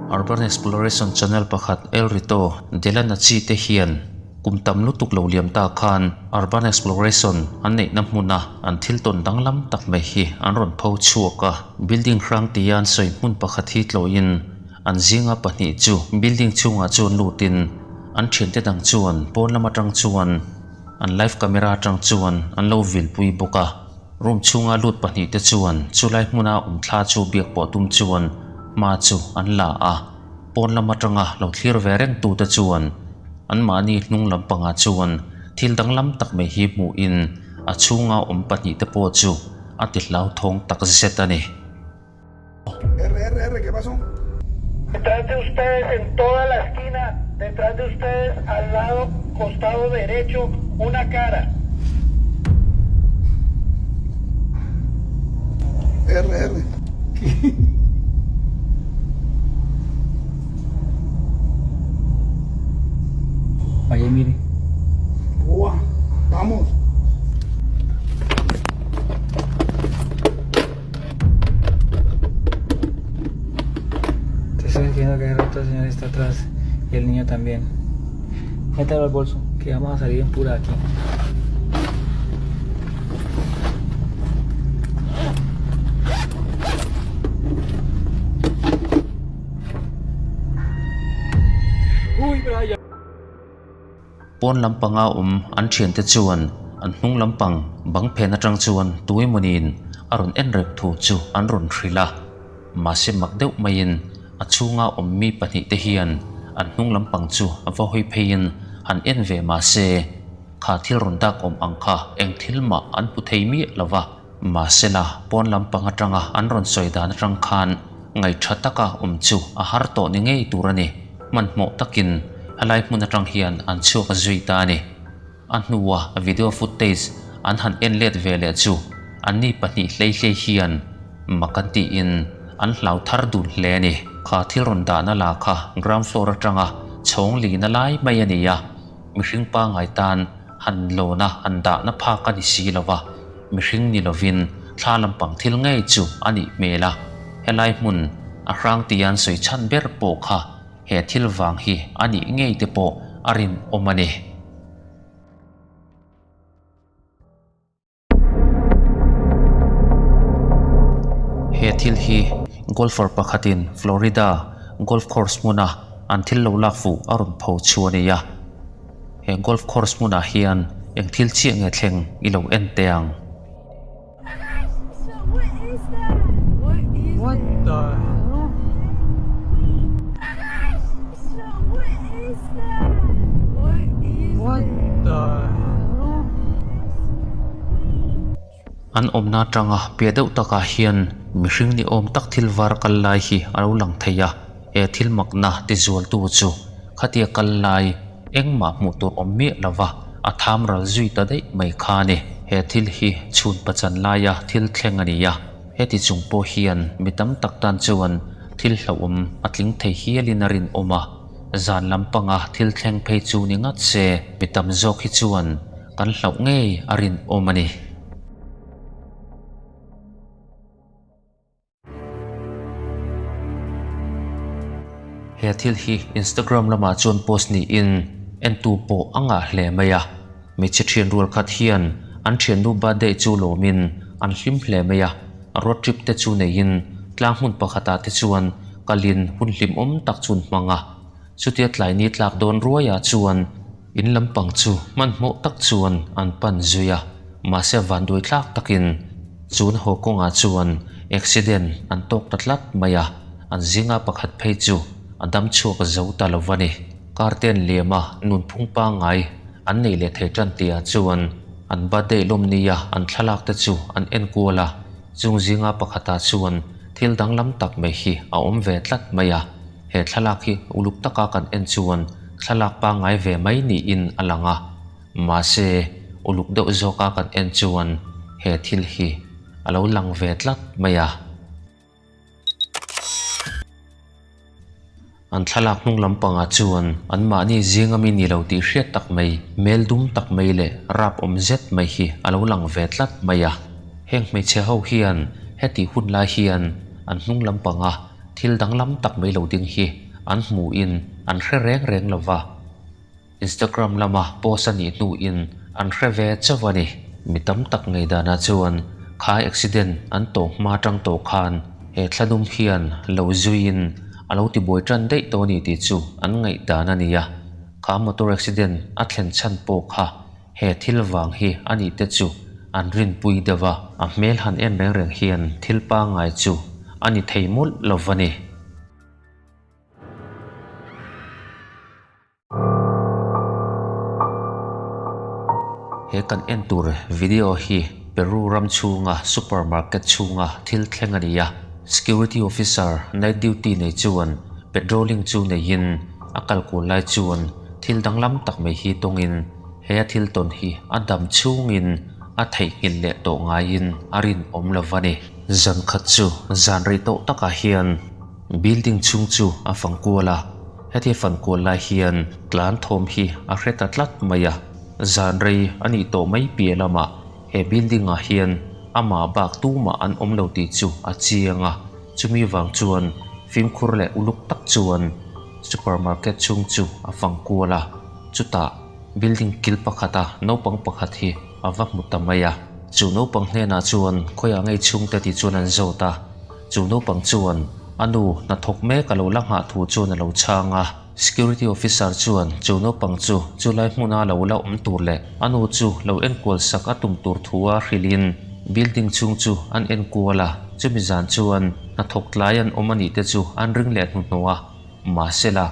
Urban Exploration Channel pakhat El Rito de la Nachi te hian kum tam lutuk lo liam ta khan Urban Exploration an neihna hmuna an thil tawn danglam tak mai hi an rawn pho chhuak a. Building hrang tia an sawi hmun pakhat hi tlawhin an zinga pahnih chu building chhungah chuan lutin an thiante dang chuan pawn lam atang chuan an live camera atang chuan an lo vilpui bawk a. Room chhunga lut pahnihte chuan chulai hmuna awm thla chu biak pawh tum chuan hma chu an la a, pawn lam atanga lo thlir ve reng tute chuan anmahni hnung lampangah chuan thil danglam tak mai hi hmuhin a chhunga awm pahnihte pawh chu a ti hlauthawng tak zet a ni. RRR, ¿qué pasó? Detrás de ustedes en toda la esquina, detrás de ustedes al lado costado derecho, una cara. RR. Vaya y mire. Buah, vamos. Te estoy diciendo que el rato el señor está atrás y el niño también. Métalo al bolso, que vamos a salir en pura aquí. Uy, Brian. Pawn lampanga awm an thiante chuan an hnung lampang bang phen atang chuan tuemawniin a rawn en reng thu chu an rawn hrilh a. Mahse mak deuh maiin a chhunga awm mi pahnih te hian an hnung lampang chu a va hawi pheiin han en ve mahse kha thil rawn dak awm ang kha eng thil mah an hmu thei miah lo va. Mahsela pawn lampang atanga an rawn sawi dan atang khan ngaihṭha taka awm chu a har tawh ni ngei tur a ni. Hmanhmawh takin helai hmun atang hian an chhuak zui ta a ni. A hnua video footage an han en let ve leh chu anni pahnih hlei hlei hian mak an tiin an hlau thar dun hle a ni. Kha thil rawn dahna la kha ground floor atanga chhawng lina lai mai a ni a, mihring pangngai tan han lawna han dahna phak a ni si lo va, mihring ni lovin thla lampang thil ngei chu a nih hmel a, helai hmun a hrang tia an sawi chhan ber pawh kha he thil vang hi a nih ngei te pawh a rinawm a ni. He thil hi golfer pakhatin Florida golf course hmuna an thil lo lak fuh a rawn pho chu a ni a. He golf course hmunah hian eng thil chiah nge thleng i lo en teh ang. An awmna atanga piah deuh takah hian mihring ni awm tak thil var kal lai hi a lo lang thei a, he thil makna ti zualtu chu khatia kal lai engmah hmuh tur awm miah lova a tham ral zui ta daih mai kha a ni. He thil hi chhun pachan laia thil thleng a ni a, heti chung pawh hian mi tam tak tan chuan thil hlauhawm a tling thei hialin a rinawm a. Zan lampanga thil thleng phei chu ni ngat se, mi tam zawk hi chuan kan hlauh ngei a rinawm a ni. He thil hi Instagram lamah chuan post niin entu pawh a ngah hle mai a. Hmeichhe thian rual khat hian an thiannu birthday chu lawmin an hlim hle mai a, road trip te chu neiin tlang hmun pakhatah te chuan kalin hun hlimawm tak chu an hmang a. Chutia tlai ni tlak dawn ruaiah chuan in lampang chu hmanhmawh tak chuan an pan zui a, mahse vanduai tlak takin chun haw kawngah chuan accident an tawk ta tlat mai a, an zinga pakhat phei chu a dam chhuak zo ta lo va ni. Kar ten liama nunphung pangngai an nei leh thei tan tihah chuan an birthday lawm nia an thlalak te chu an enkual a, chung zinga pakhatah chuan thil danglam tak mai hi a awm ve tlat mai a, he thlalak hi uluk taka kan en chuan thlalak pangngai ve mai niin a lang a, mahse uluk deuh zawka kan en chuan he thil hi a lo lang ve tlat mai a. An thlalak hnung lampangah chuan anmahni zinga mi ni lo tih hriat tak mai, hmel dum tak mai leh rap awm zet mai hi a lo lang ve tlat mai a. Heng hmeichhe ho hian hetih hun lai hian an hnung lampanga. thil danglam tak mai lo ding hi an hmuhin an hre reng reng lo va. Instagram lama post a nih hnuin an hre ve chauh a ni. Mi tam tak ngeidanah chuan kha accident an tawh hma tang tawh khan he thlanum hian lo zuiin a lo tibuai tan daih tawh a ni tih chu an ngaihdan a ni a. Kha motor accident a thlen chhan pawh kha he thil vang hi a nih te chu an rinpui deuh a. A hmel han en reng reng hian thil pangngai chu a ni thei mawlh lo va ni. He kan en tur video hi Peru ram chhunga supermarket chhunga thil thleng a ni a. Security officer night duty nei chuan patrolling chu neiin a kal kual lai chuan thil danglam tak mai hi tawngin he a thil tawn hi a dam chhungin a theihnghilh leh tawh ngaiin a rinawm lo va ni. Zan khat chu zan rei tawh takah hian building chhung chu a fang kual a. Heti fan kual lai hian tlan thawm hi a hre ta tlat mai a, zan rei a nih tawh mai piah lamah he building ah hian amah bak tumah an awm lo tih chu a chiang a, chumi vang chuan fimkhur leh uluk tak chuan supermarket chhung chu a fang kual a, chutah building kil pakhata naupang pakhat hi a va hmu ta mai a. Chu naupang hnenah chuan khawiah ngei chhungte tih chuan an zawt a. Chu naupang chuan a nu hnathawk mek a lo la nghah thu chuan a lo chhang a. Security officer chuan chu naupang chu chulai hmuna lo la awm tur leh a nu chu lo enkual sak a tum tur thu a hrilhin building chhung chu an enkual a. Chumi zan chuan hnathawk tlai an awm a nih te chu an ring leh hnuhnawh a. Mahsela,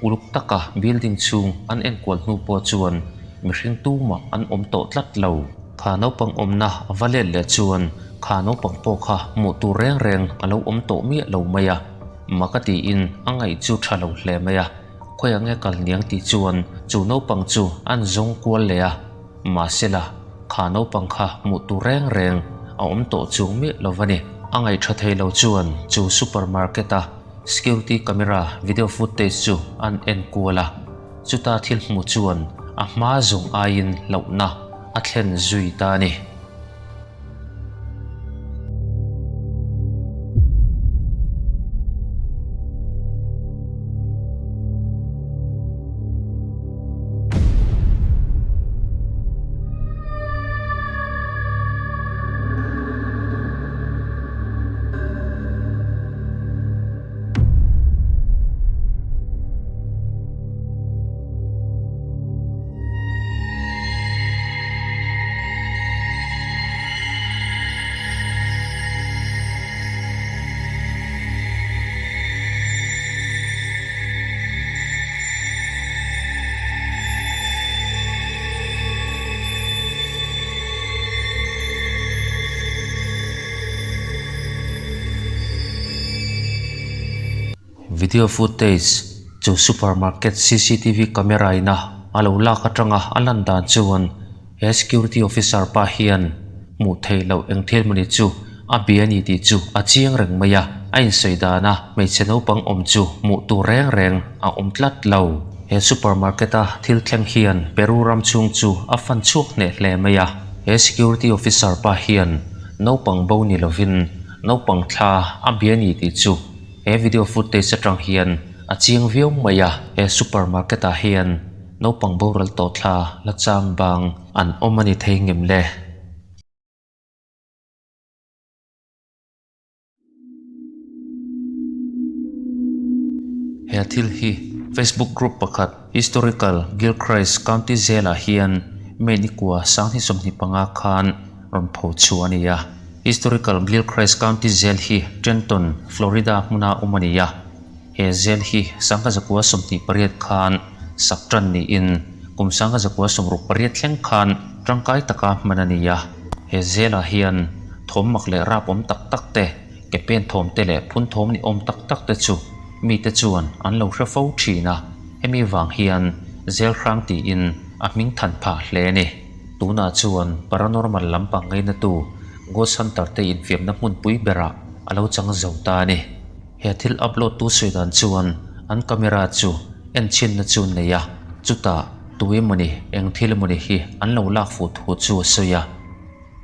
uluk taka building chhung an enkual hnu pawh chuan mihring tumah an awm tawh tlat lo. Kha naupang awmna a va let leh chuan kha naupang pawh kha hmuh tur reng reng a lo awm tawh miah lo mai a. Mak a tiin a ngaih chu tha lo hle mai a. Khawiah nge kal niang tih chuan chu naupang chu an zawng kual leh a. Mahsela, kha naupang kha hmuh tur reng reng a awm tawh chuang miah lo va ni. A ngaih tha thei lo chuan chu supermarket a Security camera video footage chu an en kual a, chuta thil hmuh chuan a hma zawng aiin hlauhna a thlen zui ta a ni. Video footage chu supermarket cctv camera ina a lo lak atanga a lan dan chuan he security officer pa hian hmuh theih loh eng thil mawni chu a bia a ni tih chu a chiang reng mai a, a insawi dana hmeichhe naupang awm chu hmuh tur reng reng a awm tlat lo. He supermarket a thil thleng hian Peru ram chhung chu a fan chhuak hneh hle mai a, he security officer pa hian naupang bo ni lovin naupang thla a bia a ni tih chu he video footage atang hian a chiang viau mai a, he supermarket ah hian naupang boral tawh thla la cham bang an awm a ni thei ngem le? He thil hi Facebook group pakhat Historical Gilchrist County Jail ah hian May nikua sanghnih 25 khan rawn pho chhuah a ni a. Historical Gilchrist County Jail hi Trenton, Florida hmuna awm a ni a. He jail hi 1928 khan sak tan niin kum 1968 thleng khan tangkai taka hman a ni a. He jail ah hian thawm mak leh rap awm tak tak te, ke pen thawm te leh phun thawm ni awm tak tak te chu mite chuan an lo hre fo thin a, hemi vang hian jail hrang tiin a hming than phah hle a ni. Tunah chuan paranormal lampang ngainatu Ghost Hunter te infiamna hmunpui berah a lo chang zo ta a ni. He thil upload tu sawi dan chuan an camera chu en chhinna chu nei a, chutah tu emawni eng thil emawni hi an lo lak fuh thu chu a sawi a.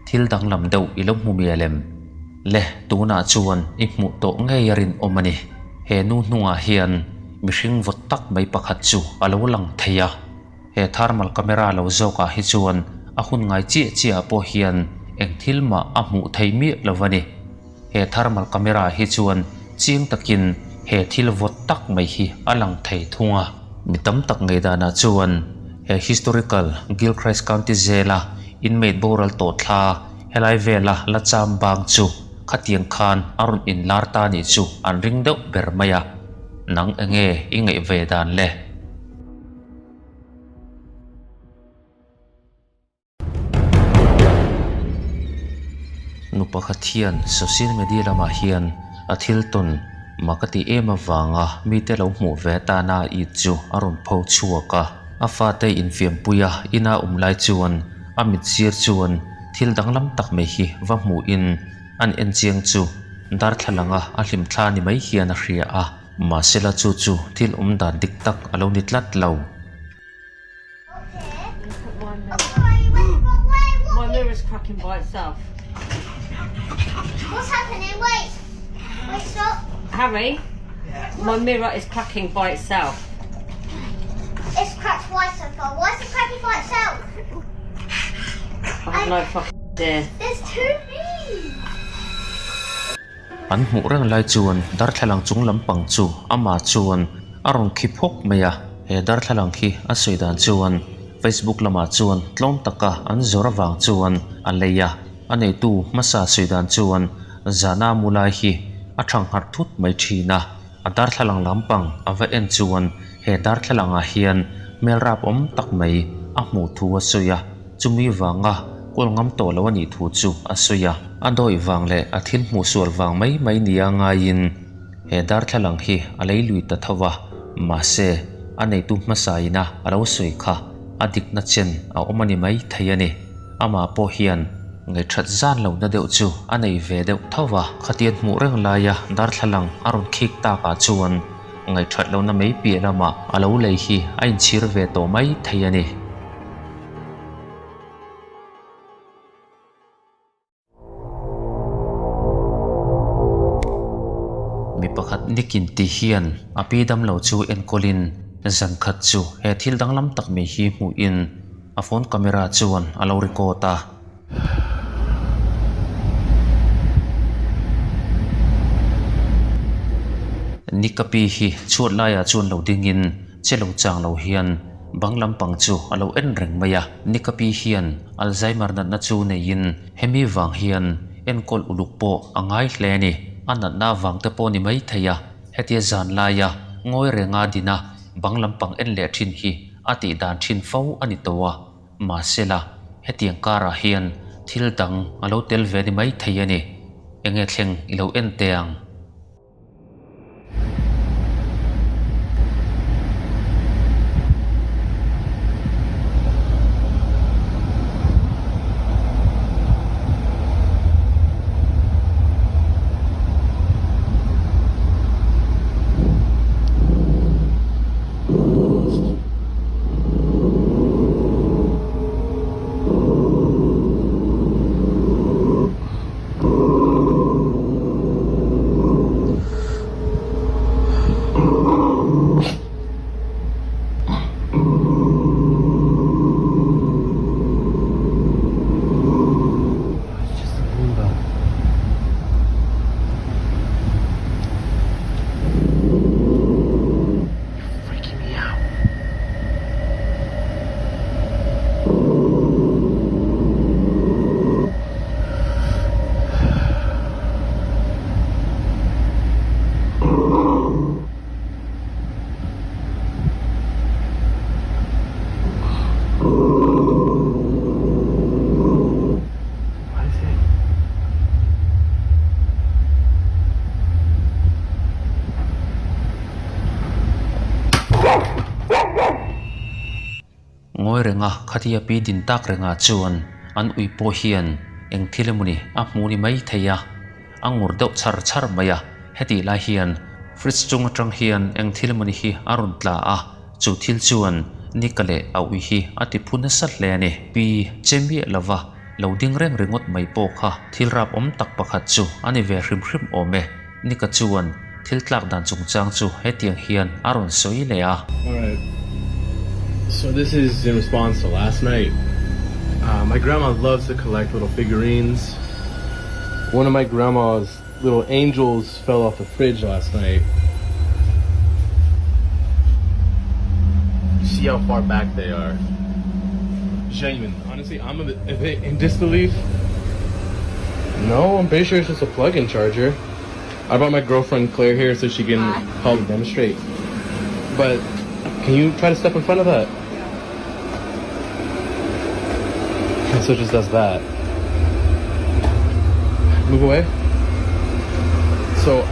Thil danglam deuh i lo hmu mial em? Le, tunah chuan i hmuh tawh ngei a rinawm a ni. He nu hnungah hian mihring vawt tak mai pakhat chu a lo lang thei a. He thermal camera lo zawkah hi chuan a hun ngai chiah chiah ah pawh hian eng thil mah a hmuh thei miah lo a ni. He thermal camera hi chuan chiang takin he thil vawt tak mai hi a lang thei thung a. Mi tam tak ngei danah chuan he historical Gilchrist County Jail-a inmate boral tawh thla helai vela la cham bang chu khatiang khan a rawn inlar ta nih chu an ring deuh ber mai a. Nang enge i ngaih ve dan le? Nu pakhat hian social media lamah hian a thil tawn mak a tih em avanga mite lo hmuh ve atana it chu a rawn pho chhuak a. A fate infiampui a ina awm lai chuan a mit sir chuan thil danglam tak mai hi va hmuhin an en chiang chu darthlalanga a hlimthla ni mai hian a hria a. Mahsela chu chu thil awm dan dik tak a lo ni tlat lo. An hmuh reng lai chuan darthlalang chung lampang chu amah chuan a rawn khi phawk mai a, he darthlalang khi a sawi dan chuan Facebook lamah chuan tlawm taka an zawr avang chuan a lei a, a neitu hmasa sawi dan chuan zana mu lai hi a thangharh thut mai thin a, a darthlalang lampang a va en chuan he darthlalangah hian hmel rap awm tak mai a hmuh thu a sawi a. Chumi vanga kawl ngam tawh lo a nih thu chu a sawi a. A dawih vang leh a thil hmuh sual vang mai mai nia ngaiin he darthlalang hi a lei lui ta tho a, mahse a neitu hmasa ina a lo sawi kha a dikna chen a awm a ni mai thei a ni. Amah pawh hian ngaihthat zan lohna deuh chu a nei ve deuh tho a. Khatian hmuh reng laia darthlalang a rawn khik takah chuan ngaihthat lohna mai piah lamah a lo lei hi a inchhir ve tawh mai thei a ni. Mi pakhat nikin ti hian a pi damlo chu enkawlin zan khat chu he thil danglam tak mai hi hmuhin a phone camera chuan a lo record a. Nika pi hi chhuat laiah chuan lo dingin che lo chang lo hian bang lampang chu a lo en reng mai a. Nika pi hian Alzheimer natna chu neiin hemi vang hian enkawl uluk pawh a ngai hle a ni. A natna vang te pawh ni mai thei a, hetia zan laia ngawi renga dina bang lampang en leh thin hi a tih dan thin fo a ni tawh a. Mahsela, hetiang karah hian thil dang a lo tel ve ni mai thei a ni. Enge thleng i lo en teh ang? Ngawi renga khatia pi din tak rengah chuan an ui pawh hian eng thil emawni a hmu ni mai thei a, a ngur deuh char char mai a. Hetih lai hian fridge chung atang hian eng thil emawni hi a rawn tla a, chu thil chuan Nika leh a ui hi a ti phu nasa hle a ni. Pi che miah lova lo ding reng ringawt mai pawh kha thil rap awm tak pakhat chu a ni ve hrim hrim awm e. Nika chuan thil tlak dan chungchang chu hetiang hian a rawn sawi leh a. Alright, so this is in response to last night. My grandma loves to collect little figurines. One of my grandma's little angels fell off the fridge last night. See how far back they are. Genuine. Honestly, I'm a bit, a bit in disbelief. No, I'm pretty sure it's just a plug-in charger. I brought my girlfriend Claire here so she can help demonstrate. But can you try to step in front of that? And so it just does that. Move away. So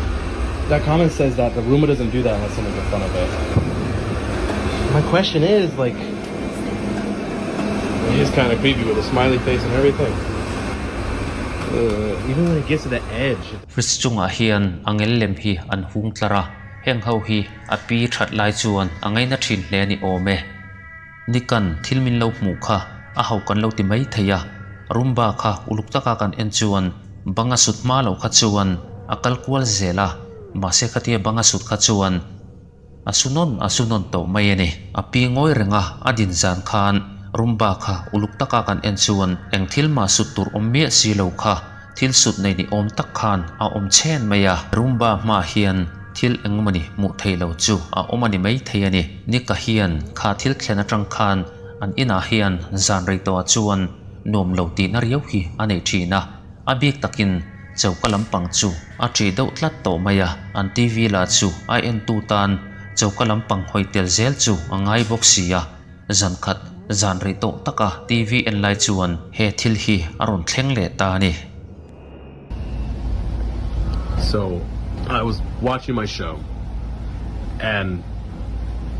that comment says that the Roomba doesn't do that unless someone's in front of it. My question is, like, it is kind of creepy with a smiley face and everything. Even when it gets to the edge. Fridge chungah hian angel lem hi an hung tlar a, heng ho hi a pi that lai chuan a ngaina thin hle a ni awm e. Nikan thil min lo hmuh kha a ho kan lo ti mai thei a, Roomba kha uluk taka kan en chuan banga sut hma lo kha chuan a kal kual zel a, mahse khatia banga sut kha chuan a su nawn a su nawn tawh mai a ni. A pi ngawi reng a, a din zan khan Roomba kha uluk taka kan en chuan eng thil mah sut tur awm miah si lo kha thil sut nei ni awm tak khan a awm chhen mai a. Roomba hmaah hian thil engmawni hmuh theih lo chu a awm a ni mai thei a ni. Nika hian kha thil thlen atang khan an inah hian zan rei tawhah chuan nuam lo tihna riau hi a nei thin a, a bik takin choka lampang chu a ṭih deuh tlat tawh mai a, an TV lah chu a entu tan choka lampang hawi tel zel chu a ngai bawk si a, zan khat zan rei tawh taka TV en lai chuan he thil hi a rawn thleng leh ta a ni. So I was watching my show and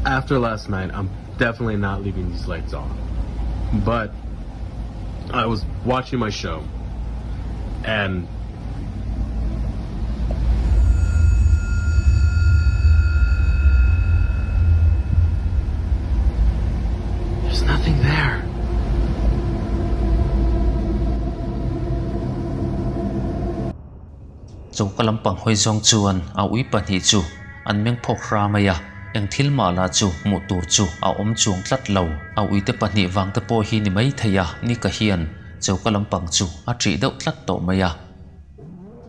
after last night I'm definitely not leaving these lights on but I was watching my show and there's nothing there. Choka lampang hawi zawng chuan a ui pahnih chu an meng phawk hra mai a, eng thil mah lah chu hmuh tur chu a awm chuang tlat lo. A uite pahnih vang te pawh hi ni mai thei a, Nika hian choka lampang chu a ṭih deuh tlat tawh mai a.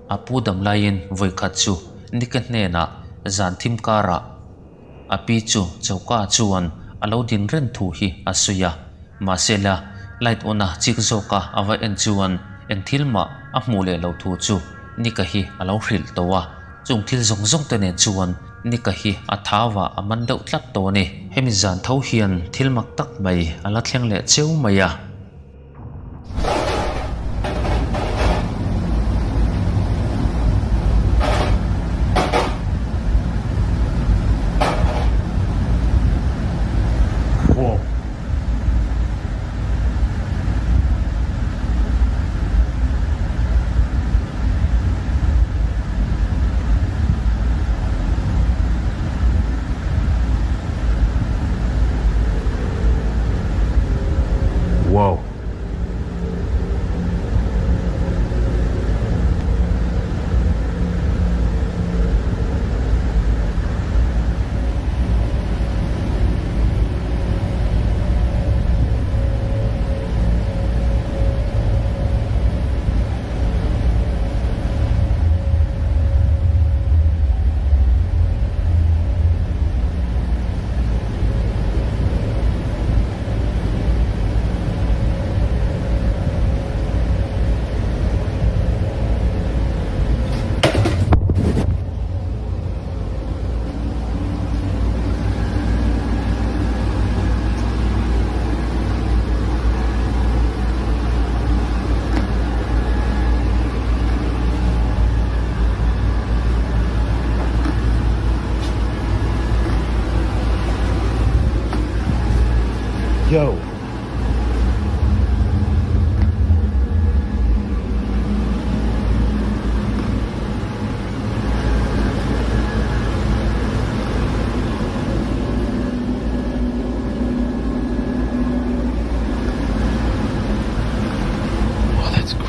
A pu dam laiin vawikhat chu Nika hnenah zan thim karah A pi chu choka chuan a lo din reng thu hi a sawi a, mahse la light on a chik zawka a va en chuan eng thil mah a hmuh leh lo thu chu Nika hi a lo hrilh tawh a, chung thil zawng zawng te nen chuan Nika hi a thau ah a man deuh tlat tawh a ni. Hemi zan tho hian thil mak tak mai a la thleng leh cheu mai a. Whoa. Yo. Oh, that's cool.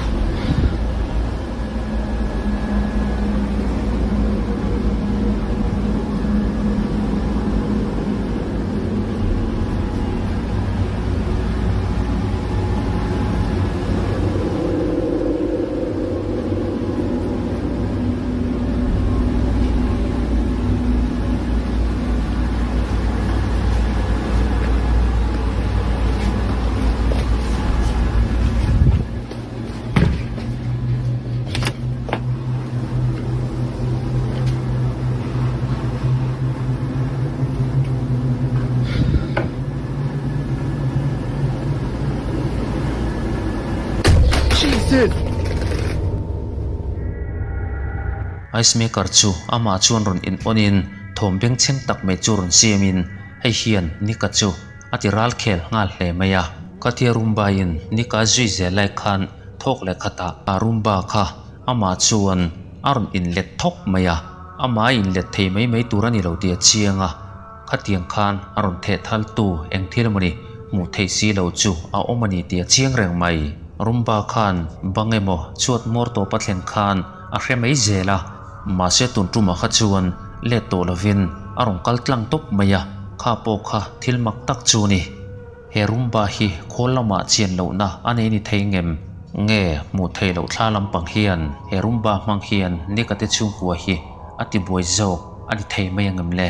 This is. Ice maker chu amah chuan rawn in on in thawm bengchheng tak mai chu rawn siam in hei hian Nika chu a ti ral khel nghal hle mai a. Khatia Roomba in Nika a zui zel lai khan thawk leh khatah a Roomba kha amah chuan a rawn in let thawk mai a, amah a in let thei mai mai tur a ni lo tih a chiang a. Khatiang khan a rawn theh thal tu eng thil emawni hmuh theih si lo chu a awm a ni tih a chiang reng mai. Roomba khan bang emaw chhuat hmawr tawp a thlen khan a hre mai zel a, mahse tun tumah kha chuan let tawh lovin a rawn kal tlang tawp mai a, kha pawh kha thil mak tak chu a ni. He Roomba hi khawl lamah chian lohna a nei ni thei ngem? Nge hmuh theih loh thla lampang hian he Roomba hmang hian Nika te chhungkua hi a tibuai zawk a ni thei mai angem le?